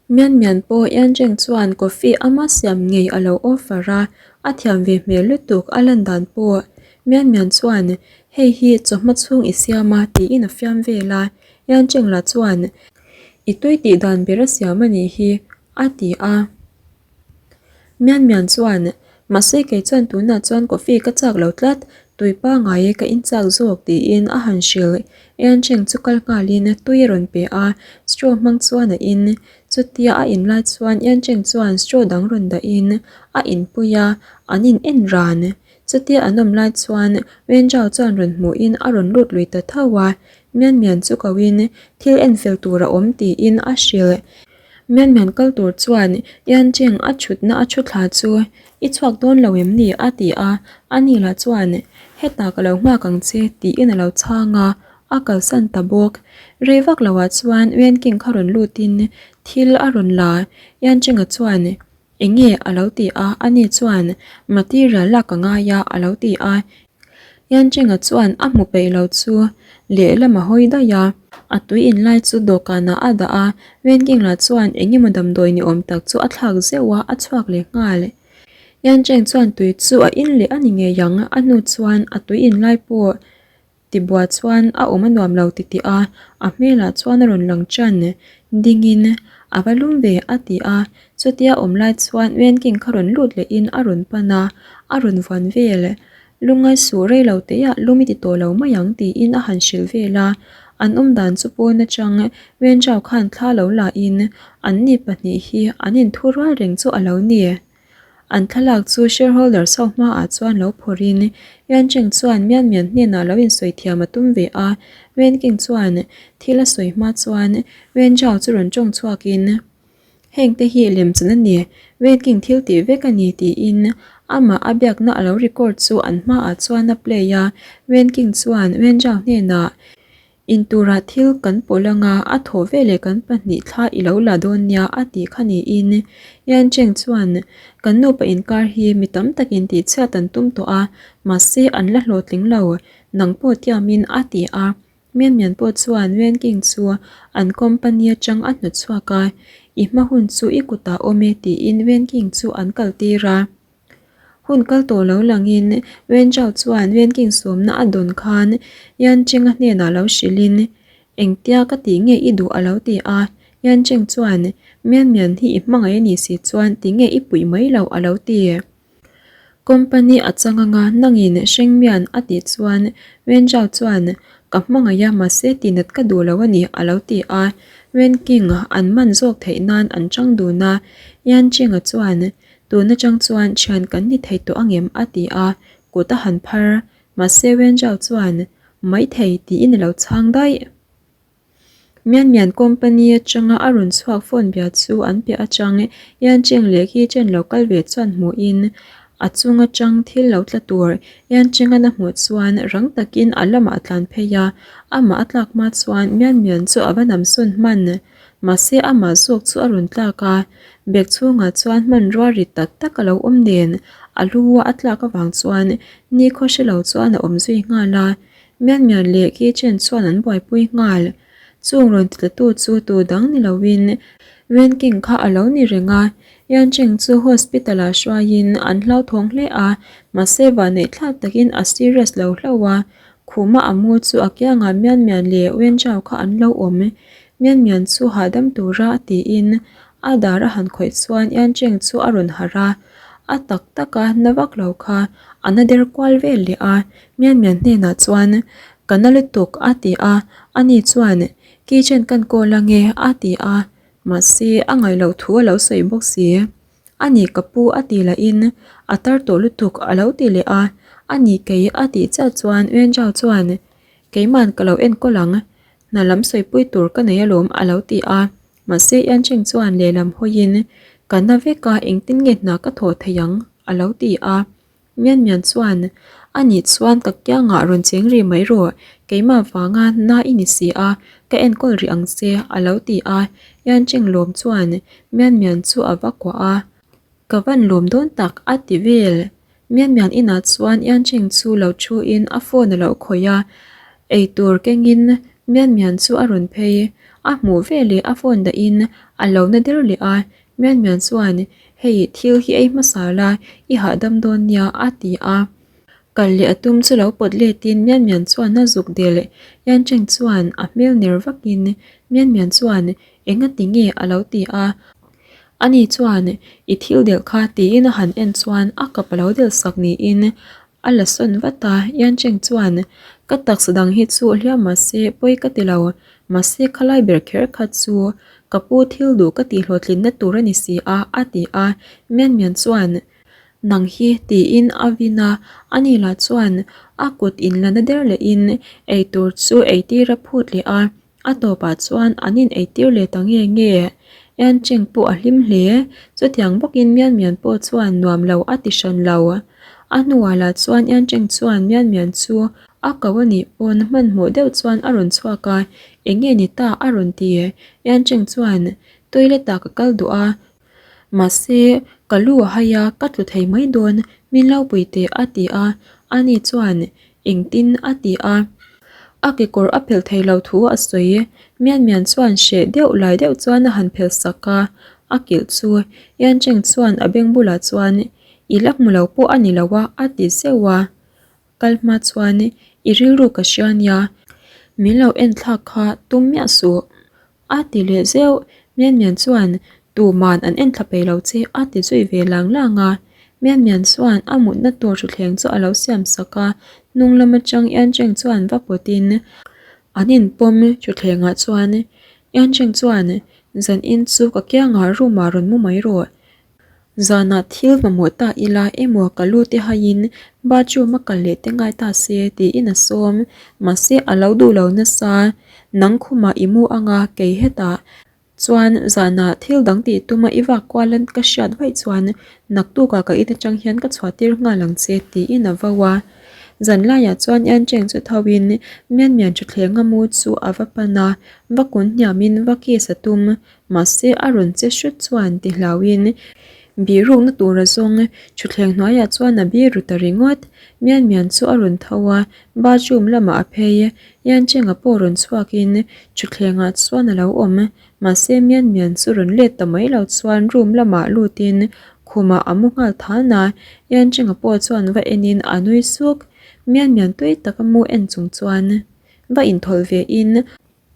Mian Mian pawh Yancheng chuan coffee ama siam ngei a lo offer a, a thiam ve hmel lutuk a lan dan pawh. Mian Mian chuan, Hei hi chawhma chhung i siam a tiin a fiam vel a, Yancheng lah chuan, I tui tih dan ber a siam a nih hi a ti a. Mian Mian chuan, Mahse kei chuan tunah chuan coffee ka chak lo tlat, tui pangngai e ka in chak zawk tiin a han hrilh. Yancheng chu kal nghalin tui a rawn pe a, straw hmang chuan a in. Chutia a in lai chuan Yancheng chuan straw dang rawn dahin a inpui a, an in en ran. Chutia an awm lai chuan Wenjao chuan rawn hmuhin a rawn lut lui ta tho a, Mian Mian chu koin thil enfel tur a awm tiin a hrilh. Mian Mian kal tur chuan Yancheng a thutna a thu thla chu I chhuak dawn lo em ni? a ti a, ani lah chuan Hetah ka lo nghak ang che tiin a lo chhang a, a kalsan ta bawk. Rei vak loah chuan Wenking kha rawn lutin thil a rawn la, Yancheng-a chuan Eng nge a lo ti a, ani chuan material lak a ngai a a lo ti a. Yancheng-a chuan a hmu peih lo chu lehlam a hawi daih a. A tui in lai chu dawhkanah a dah a, Wenking lah chuan eng emaw damdawi ni awm tak chu a thlak zeuh a, a chhuak leh nghal. Yancheng chuan tui chu a in leh a ni ngei ang, a hnu chuan a tui in lai pawh Tibua chuan a awm a nuam lo ti tih a, a hmelah chuan a rawn lang ṭan. Dingin, A va lum ve a ti a, chutia awm lai chuan Wenking kha rawn lut lehin a rawn pan a, a rawn vuan vel. Lungngai suh rei lo teiah lum i ti tawh lo mai ang tiin a han hrilh vel a, an awm dan chu pawn aṭang Wenchao khan thla lo lahin anni pahnih hi an inthu rual reng chu a lo ni. An thlalak chu shareholders ho hmaah chuan lo phawrhin Yancheng chuan Mian Mian hnenah lo insawi thiam a tum ve a, Wenking chuan thil a sawi hma chuan Wenzhao chu rawn tawng chhuakin Hengte hi lemchan a ni, Wenking thil tih vek a ni tiin amah a biakna a lo record chu an hmaah chuan a play a, Wenking chuan Wenzhao hnenah Inturah thil kan pawlh anga a thawh veleh kan pahnih thla i lo la dawn nia a tih kha niin Yancheng chuan kan nupa inkar hi mi tam takin tihchhiat an tum tawh a, mahse an la hlawhtling lo, nang pawh tiamin a ti a. Mian Mian pawh chuan Wenking chu an company atang a hnawt chhuak a, I hma hun chu i kutah awm e tiin Wenking chu an kaltir a. Hun kal tawh lo langin Wenzhou chuan Wenking sawmna a dawn khan Yancheng-a hnenah lo hrilhin, Engtia ka tih nge i duh a lo ti a. Yancheng chuan, Mian Mian hi i hmangaih a nih si chuan ti nge i puih mai loh a lo ti. Company a chang anga nangin Sheng Mian a tih chuan Wenzhou chuan, Ka hmangaih a mahse tihnat ka duh lo a ni a lo ti a. Wenking an man zawk theih nan an chang dun a. Yancheng-a chuan, Tun atang chuan thian kan ni thei tawh angem? a ti a, kut a han phar. Mahse Wenzhao chuan, Maithei tiin a lo chhang daih. Mian Mian company atanga a rawn chhuak phone bia chu an piah atang Yancheng leh Kitchen lo kal ve chuan hmuhin a chung atang thil lo tla tur Yancheng-an a hmuh chuan rang takin a lamah a tlan phei a, amah a tlak hma chuan Mian Mian chu a va namsawn hman. Mahse amah zawk chu a rawn tlak a, bag chhungah chuan hmanrua rit tak tak a lo awm nen, a lu a tlak avang chuan nikhaw hre lo chuan a awm zui nghal a, Mian Mian leh Kitchen chuan an buaipui nghal. Chung rawn titlatu chu tu dang ni loin Wenking kha a lo ni reng a, Yancheng chu hospital ah hruaiin an hlauthawng hle a, mahse vanneih thlak takin a serious lo hlauh a, khuma a mu chu a kiangah Mian Mian leh Wenchao kha an lo awm. Mian Mian chu hahdam tura a tiin a dar a han khawih chuan Yancheng chu a rawn harh a, a tak tak a na vak lo kha a na der kual vel leh a, Mian Mian hnenah chuan Ka na lutuk a ti a, ani chuan Kitchen kan kawl ange a ti a, mahse a ngaih loh thu a lo sawi bawk si. Ani ka pu a ti lahin a tar tawh lutuk a lo ti leh a, ani kei a tih chiah chuan Wenjao chuan Keiman ka lo enkawl ang, hna lam sawipui tur ka nei alawm a lo ti a, mahse Yancheng chuan lehlam hawiin Ka na vek a engtin nge hna ka thawh thei ang a lo ti a, Mian Mian chuan Anih chuan ka kiangah rawn cheng rih mai rawh, keimah vanga na i ni si a, ka enkawl rih ang che a lo ti a, Yancheng lawm chuan Mian Mian chu a va kuah a, Ka van lawm dawn tak a ti vel. Mian Mian inah chuan Yancheng chu lo thuin a phone a lo khawih a, eitur kengin Mian Mian chu a rawn phei. A hmuh veleh a phone dahin a lo na der leh a, Mian Mian chuan, Hei, thil hi ei hmasa la, i hahdam dawn nia, a ti a. Kal leh a tum chu lo pawt letin Mian Mian chuan a zuk del. Yan Cheng chuan a hmel ner vakin Mian Mian chuan, Engati nge? a lo ti a. Ani chuan, I thil delh kha tiin a han en chuan a kap a lo delh sak niin A la sawn vat a, Yan Cheng chuan, Ka taksa dang hi chu hliam mahse pawi ka ti lo, mahse khalai ber kher kha chu ka pu thil duh ka tih hlawhtlinna tur a ni si a, a ti a. Mian Mian chuan, Nang hi, tiin a vin a, ani lah chuan a kut inla na der lehin eitur chu eitir a phut leh a. A tawpah chuan an in eitir leh ta nge nge. Yan Cheng pawh a hlim hle. Chutiang bawkin Mian Mian pawh chuan nuam lo a ti hran lo. A hnuah lah chuan Yan Cheng chuan Mian Mian chu a ko a nih pawn hmanhmawh deuh chuan a rawn chhuak a, Eng nge ni ta? a rawn ti. Yan Cheng chuan, Toilet ah ka kal duh a, Mahse, ka lu a hai a, ka tlu thei mai dawn, min lo pui teh a ti a, ani chuan engtin a ti a. A kekawr a phelh thei lo thu a sawi. Mian Mian chuan hreh deuh lai deuh chuan a han phelh sak a, a kilh chu Yan Cheng chuan a beng bulah chuan I la hmu lo pawh a ni lo a, a ti zeuh a. Kal hma chuan i rilru ka hria nia, min lo en thlak kha tum miah suh. A ti leh zeuh, Mian Mian chuan tuman an en thla peih lo che a ti zui ve lang lang a. Mian Mian chuan a mutna tur thutthleng chu a lo siam sak a, hnung lam atang Yan Cheng chuan va pawt in an inpawm thutthleng ah chuan Yan Cheng chuan zan in chu ka kiangah room ah rawn mu mai rawh Zanah thil mamawh ta ila emaw ka lu te haiin bathroom a kal leh te ngai ta se tiin a sawm. Mahse a lo duh lo nasa, nang khumah i mu anga kei hetah chuan zanah thil dang tih tuma i vak kual a ka hriat vaih chuan naktukah ka in atang hian ka chhuah tir nghal ang che tiin a vo a. Zan laiah chuan Yan Cheng chu tho in Mian Mian thutthleng a mu chu a va pan a, va kun hniamin va kiss a tum. Mahse a rawn che hrut chuan ti hlauhin bihrukna tur a zawng thutthleng hnuaiah chuan a biru ta ringawt. Mian Mian chu a rawn tho a, bathroom lamah a phei. Yan Cheng-a pawh rawn chhuakin thutthlengah chuan a lo awm. Mahse Mian Mian chu rawn let ta mai lo chuan room lamah lutin khumah a mu nghal than a, Yan Cheng-a pawh chuan va enin a nui suk. Mian Mian tui taka mu en chung chuan va inthawlh vein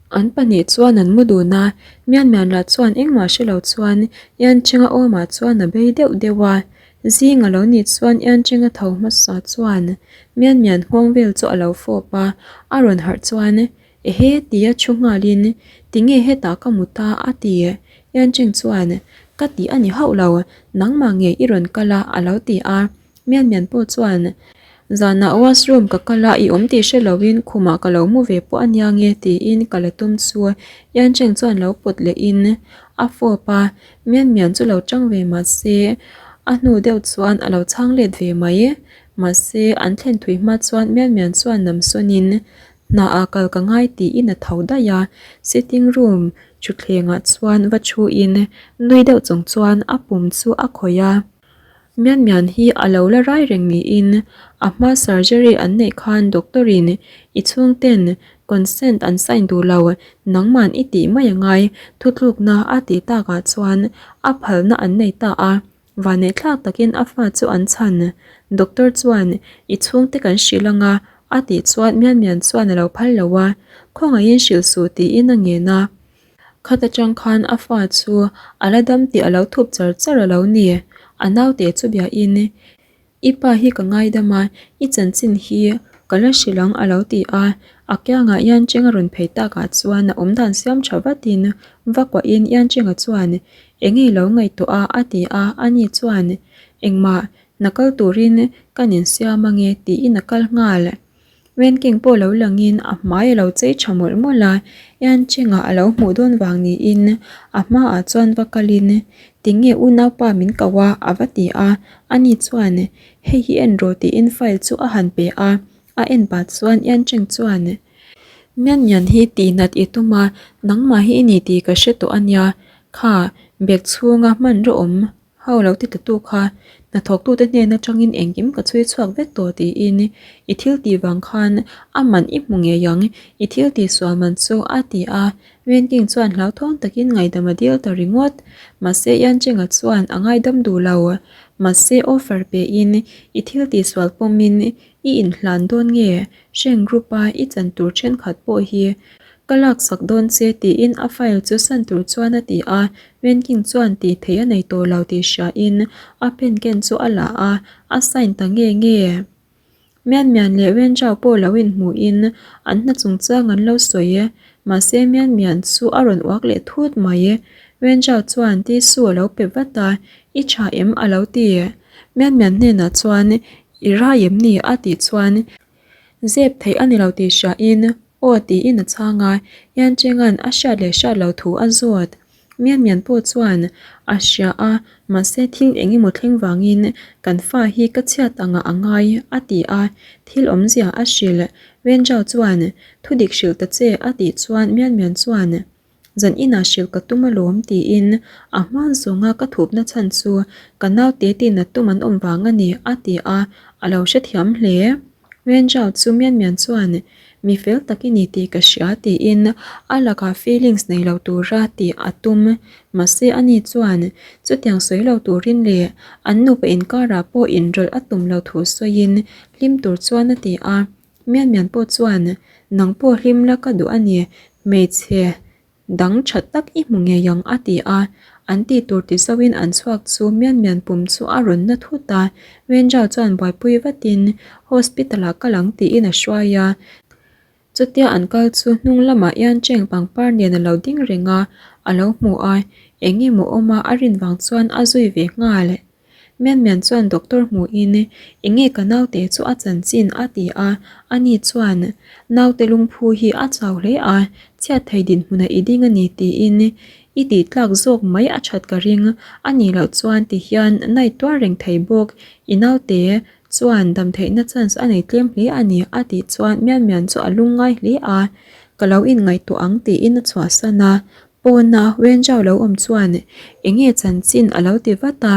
An pahnih chuan an mu dun a, Mian Mian lah chuan engmah hre lo chuan Yan Chenga awmah chuan a bei deuh deuh a. Zing a lo nih chuan Yan Chenga tho hmasa chuan Mian Mian nghawng vel chu a lo fawp a, a rawn harh chuan Ehe tia thu nghalin Tinge hetah ka mu ta a ti. Yan Cheng chuan Ka tih a ni hauh lo, nangmah nge i rawn kal a a lo ti a. Mian Mian pawh chuan Zanah washroom ka kal a, i awm tih hre loin khumah ka lo mu ve pawh a nia nge tiin ka la tum chu Yan Cheng chuan lo pawt lehin a fawp a, Mian Mian chu lo chang ve mah se a hnu deuh chuan a lo chhang let ve mai. Mahse an thlen thui hma chuan Mian Mian chuan nam sawnin hna ah kal ka ngai tiin a tho daih a, sitting room thutthlengah chuan va thu in nui deuh chung chuan a pum chu a khawih a. Mian Mian hi a lo la rai reng niin a hma surgery an neih khan doctor in i chhungten consent an sign duh lo, nangman i tih mai a ngai, thutlukna a tih takah chuan a phalna an nei ta a, vaneihthlak takin a fa chu an chhan. Doctor chuan i chhungte kan hrilh anga a tih chuan Mian Mian chuan a lo phal lo a, khawngaihin hrilh suh tiin a ngen a. Khat atang khan a fa chu a la dam tih a lo thup char char a lo ni. A naute chu biahin, I pa hi ka ngaidam a, i chanchin hi ka la hrilh ang a lo ti a. A kiangah Yancheng a rawn phei takah chuan a awmdan siam tha vatin va kuahin Yancheng-a chuan, Eng nge i lo ngaihtuah a? a ti a. Ani chuan, Engmah, na kal turin kan insiam ange tiin a kal nghal. Wenking pawh lo langin a hmai a lo chei tha mawlh mawlh a, Yan Cheng-a a lo hmuh dawn vang niin a hmaah chuan va kalin, Tinge unaupa min ko a? a va ti a, ani chuan, Hei hi en rawh tiin file chu a han pe a, a en pah chuan Yan Cheng chuan, Mian Mian hi tihnat i tum a, nangmah hi i ni tih ka hre tawh a nia, kha bag chhunga hmanraw awm Ho lo ti tatu kha. Hnathawktute hnen atangin engkim ka chhui chhuak vek tawh tiin i thil tih vang khan a man i hmu ngei ang, i thil tih sual man chu a ti a. Wenking chuan hlauthawng takin ngaihdam a dil ta ringawt. Mahse Yancheng-a chuan a ngaidam duh lo. Mahse offer pein i thil tih sual pawmin i inhlan dawn nge? Hreng group-a i chan tur thenkhat pawh hi Ka laksak dawn che tiin a file chu san tur chuan a ti a, Ranking chuan tih theih a nei tawh lo tih hriain a pen ken chu a la a, a sign ta nge nge. Mian Mian leh Wen Zhao pawh lo inhmuhin an hna chungchang an lo sawi e, mahse Mian Mian chu a rawn uak leh thut mai. Wen Zhao chuan tissue a lo pe vat a, I tha em? a lo ti. Mian Mian hnenah chuan I rai em ni? a tih chuan Zep theih a ni lo tih hriain aw tiin a chhang a, Yancheng-a'n a hriat leh hriat lo thu a zawt. Mian Mian pawh chuan a hria a, mahse thil eng emaw thleng vangin kan fa hi ka chhiat angah a ngai a ti a, thil awmzia a hrilh. Wen Zhao chuan thudik hrilh ta che a tih chuan Mian Mian chuan Zan inah hrilh ka tum alawm tiin a hman zawnga ka thupna chhan chu ka naute tina tum an awm vang a ni a ti a, a lo hrethiam hle. Wen Zhao chu Mian Mian chuan mi fel tak i ni tih ka hria tiin a lakah feelings nei lo tura tih a tum. Mahse ani chuan chutiang sawi lo turin leh an nupa inkarah pawh inrawlh a tum lo thu sawiin hlim tur chuan a ti a. Mian Mian pawh chuan, Nang pawh hlim la ka duh a ni, hmeichhe dang tha tak i hmu ngei ang a ti a. An tih tur ti zohin an chhuak chu Mian Mian pum chu a rawn na thut a. Wen Zhao chuan buaipui vatin hospital ah kal ang tiin a hruai a. Chutia an kal chu hnung lamah Yan Cheng pangpar nen a lo ding reng a, a lo hmu a, eng emaw awm a a rin vang chuan a zui ve nghal. Mian Mian chuan doctor hmuhin enge ka naute chu a chanchin a ti a, ani chuan naute lungphu hi a chau hle a, chhiat thei dinhmunah i ding a ni tiin i tih tlak zawk mai a that ka ring, a nih loh chuan tihian nai tuar reng thei bawk, i naute chuan dam theihna chance a nei tlem hle a ni a tih chuan Mian Mian chu a lungngai hle a, ka lo inngaihtuah ang tiin a chhuahsan a, Pawna Wen Zhao lo awm chuan enge chanchin a lo ti vat a,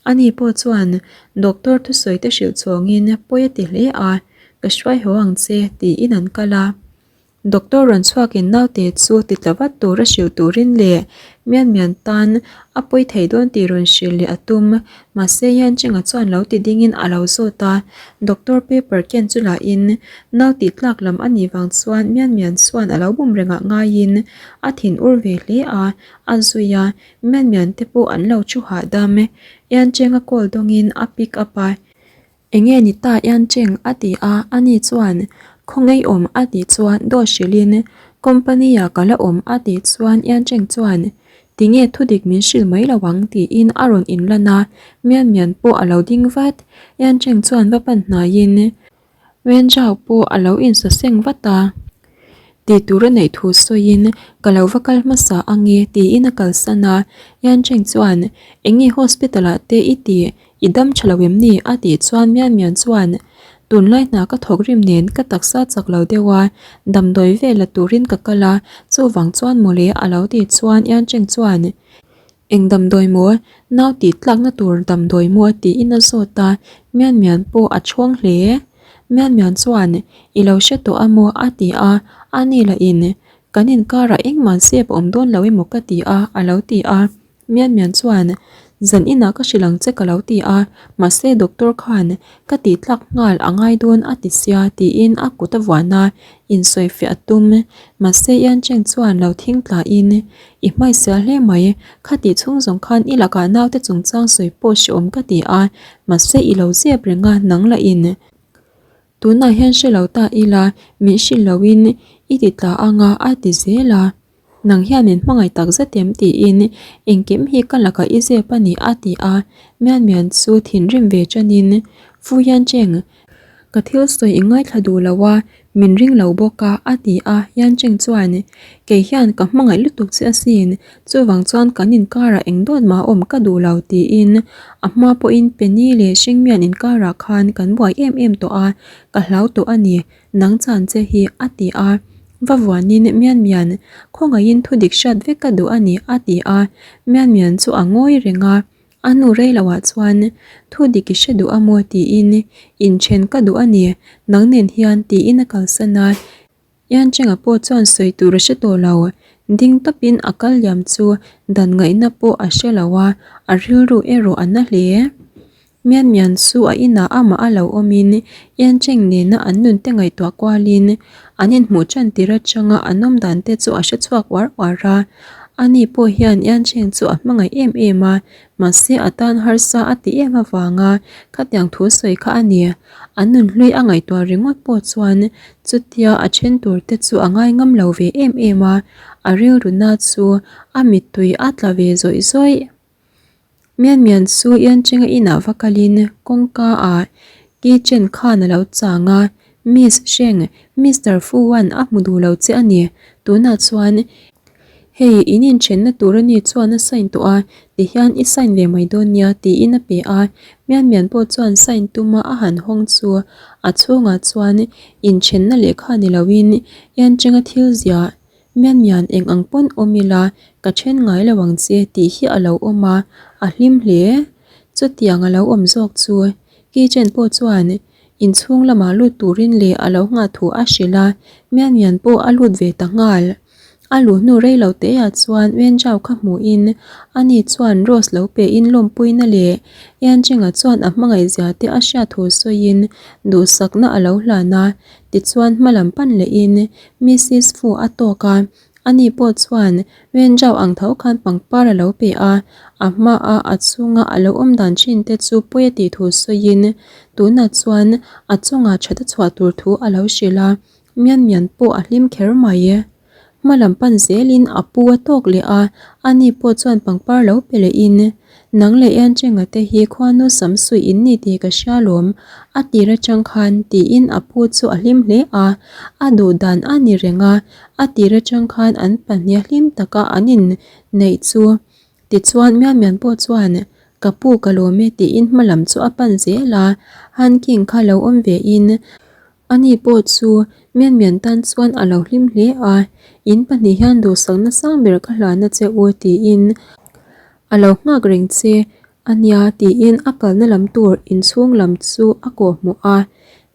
ani pawh chuan doctor thusawi te hrilh chhawngin pawi a ti hle a, ka hruai haw ang che tiin an kal a. Doctor rawn chhuakin naute chu ti tla vat tura hrilh turin leh Mian Mian tan a pawi thei dawn tih rawn hrilh leh a tum, mahse Yan Cheng-a chuan lo ti dingin a lo zawt a, doctor paper ken chu lahin nau tih tlak lam a nih vang chuan Mian Mian chuan a lo bum rengah ngaiin A thin ur ve hle a, a zui a, Mian Mian te pawh an lo thu hahdam e. Yan Cheng a call dawngin a pick up a, Enge ni ta Yan Cheng? a ti a, ani chuan, Khawngaih awm a tih chuan dawt hrilhin company ah ka la awm a tih chuan Yan Cheng chuan, Tinge thudik min hrilh mai lo ang tiin a rawn inlan a, Mian Mian pawh a lo ding vat. Yan Cheng chuan va pan hnaiin, Wen Zhao pawh a lo insaseng vat a, Tih tur a neih thu sawiin ka lo va kal hmasa ange tiin a kalsan a, Yan Cheng chuan Enge hospital ah te i tih, i dam tha lo em ni? a tih chuan Mian Mian chuan Tunlai hna ka thawk rim nen ka taksa chak lo deuh a, damdawi vel la turin ka kal a, chuvang chuan mawle a lo tih chuan Yan Cheng chuan Eng damdawi maw? Nau tih tlakna tur damdawi maw? tiin a zawt a, Mian Mian pawh a chhuang hle. Mian Mian chuan, I lo hre tawh a maw? a ti a, a ni lah in, Kan inkarah engmah zep a awm dawn lo emaw ka ti a, a lo ti a. Mian Mian chuan, Zan inah ka hrilh ang che ka lo ti a, mahse doctor khan ka tih tlak nghal a ngai dawn a ti sia tiin a kut a vuan a, insawifiah a tum. Mahse Yan Cheng chuan lo thing tlain, I hmaisial hle mai, khatih chhung zawng khan i lakah naute chungchang sawi pawh hreawm ka ti a, mahse i lo zep reng a, nang lah in. Tunah hian hre lo ta ila, min hrilh loin i ti tla ang a, a ti zel a. Nang hian min hmangaih tak zet em tiin engkim hi ka lakah i zep a ni a ti a, Mian Mian chu thinrim ve tanin Fu Yan Cheng, ka thil sawi i ngaithla duh lo a, Min ring lo bawk a, a ti a, Yan Cheng chuan, Kei hian ka hmangaih lutuk che asin, chuvang chuan kan inkarah eng dawt mah awm ka duh lo tiin a hma pawhin Penny leh Hringmian inkarah khan kan buai em em tawh a, ka hlau tawh a ni, nang chan che hi, a ti a. Va vuanin Mian Mian, khawngaihin thudik hriat vek ka duh a ni, a ti a, Mian Mian chu a ngawi reng a. A hnu rei loah chuan thu dik i hre duh a maw tiin inthen ka duh a ni, nang nen hian tiin a kalsan a. Iancheng-a pawh chuan sawi tur a hre tawh lo, ding tawpin a kal liam chu dan ngaihna pawh a hre lo a, a rilru erawh a na hle. Mian Mian chu a inah amah a lo awmin Iancheng nena an nunte ngaihtuah kualin an inhmuh tan tir atanga an awm dan te chu a hre chhuak uar uar a. Ani pawh hian Iancheng chu a hmangaih em em a, mahse a tan harsa a ti em avanga khatiang thu sawi kha a ni. An nunhlui a ngaihtuah ringawt pawh chuan chutia a then tur te chu a ngai ngam lo ve em em a, a rilru na chu a mittui a tla ve zawih zawih. Mian Mian chu Iancheng-a inah va kalin kawngka ah kitchen khan a lo chang a, Miss Sheng, Mister Fu-a'n a hmu duh lo che a ni, tunah chuan hei in inthenna tur a ni chuan a sign tawh a, tihian i sign ve mai dawn nia tiin a pe a, Mian Mian pawh chuan sign tuma a han hawng chu a chhungah chuan inthenna lehkha ni loin Iancheng-a thil ziah Mian mian eng ang pawn awm ila ka then ngai lo ang che tih hi a lo awm a, a hlim hle. Chutiang a lo awm zawk chu Kitchen pawh chuan inchhung lamah lut turin leh a lo nghah thu a hrilh a, Mian mian pawh a lut ve ta nghal. A luh hnu rei lo te ah chuan Wenjao kha hmuhin ani chuan Rose lo pehin lawmpuina leh Yancheng-a chuan a hmangaihzia te a hriat thu sawiin duhsakna a lo hlan a, tichuan hmalam pan lehin Missis Fu a tawk a, ani pawh chuan Wenjao ang tho khan pangpar a lo pe a, a hmaa a chhunga a lo awm dan thin te chu pawi a tih thu sawiin tunah chuan a chungah that a chhuah tur thu a lo hrilh a, Mian Mian pawh a hlim kher mai. Hma lam pan zelin a pu a tawk leh a, ani pawh chuan pangpar lo pe lehin, Nang leh Iancheng-a te hi khuanu sam suih in ni tih ka hria lawm, a tir atang khan, tiin a pu chu a hlim hle a, a duh dan a ni reng a, a tir atang khan an pahnih a hlim taka an inneih chu. Tichuan Mian Mian pawh chuan, Ka pu ka lawm e tiin hma lam chu a pan zel a, Han King kha lo awm ve in, Ani pawh chu Mian Mian tan chuan a lo hlim hle a, In pahnih hian duhsakna sang ber ka hlana che u tiin a lo nghak reng che a nia tiin a kalna lam tur inchhung lam chu a kawhhmuh a.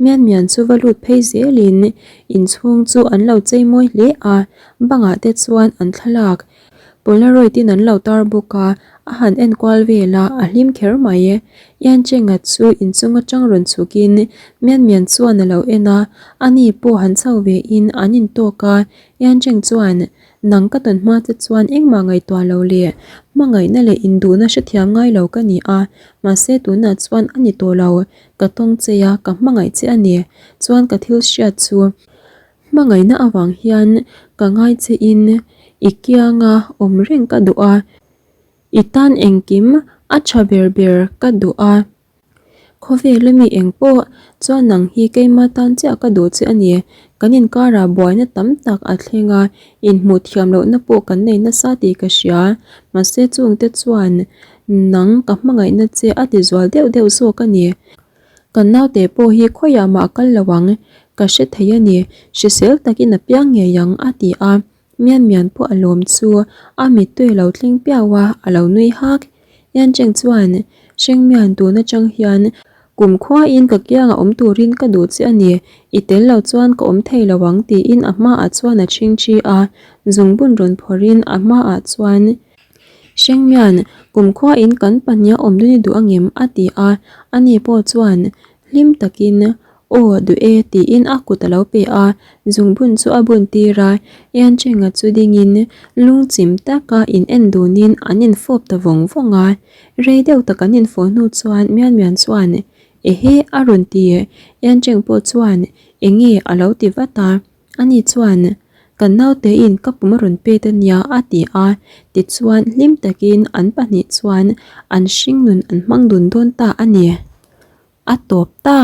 Mian Mian chu va lut phei zelin inchhung chu an lo chei mawi hle a, bangah te chuan an thlalak Polaroid in an lo tar bawk a, a han en kual vel a, a hlim kher mai. Iancheng-a chu inchung atang rawn chhukin Mian Mian chuan a lo en a, ani pawh han chho ve in an intawk a, Iancheng chuan, Nang ka tawn hma che chuan engmah ngaihtuah lo le, hmangaihna leh induhna hrethiam ngai lo ka ni a, mahse tunah chuan a ni tawh lo, ka tawng che a, ka hmangaih che a ni, chuan ka thil hriat chu. Hmangaihna avang hian ka ngai che in i kianga awm reng ka duh a, i tan engkim a tha ber ber ka duh a. Khawvel ami eng pawh chuan nang hi keima tan chiah ka duh che a ni. Kan inkarah buaina tam tak a thleng a, inhmuh thiam lohna pawh kan nei nasa tih ka hria. Mahse chungte chuan nang ka hmangaihna che a ti zual deuh deuh zawk a ni. Kan naute pawh hi khawiah mah a kal lo ang, ka hre thei a ni, hrisel takin a piang ngei ang a ti a, Mian Mian pawh a lawm chu a mittui a lo thleng piau a, a lo nui hak. Yan Cheng chuan, Hreng Mian tun atang hian kum khuain ka kiangah awm turin ka duh che a ni, i tel lo chuan ka awm thei lo ang tiin a hmaah chuan a chhingthi a, zungbun rawn phawrhin a hmaah chuan Hrengmian, kumkhuain kan pahniha awm dun i duh angem? a ti a, ani pawh chuan hlim takin, Aw, duh e, tiin a kut a lo pe a, zungbun chu a bun tir a, Iancheng-a chu dingin lungchim taka in en dunin an infawp ta vawng vawng a. Rei deuh tak an infawh hnu chuan Mian Mian chuan, Ehe, a rawn ti. Iancheng pawh chuan, Enge? a lo ti vat a. Ani chuan, Kan nautein ka pum a rawn pet a nia a ti a, tichuan hlim takin an pahnih chuan an hringnun an hmang dun dawn ta a ni. A tawp ta.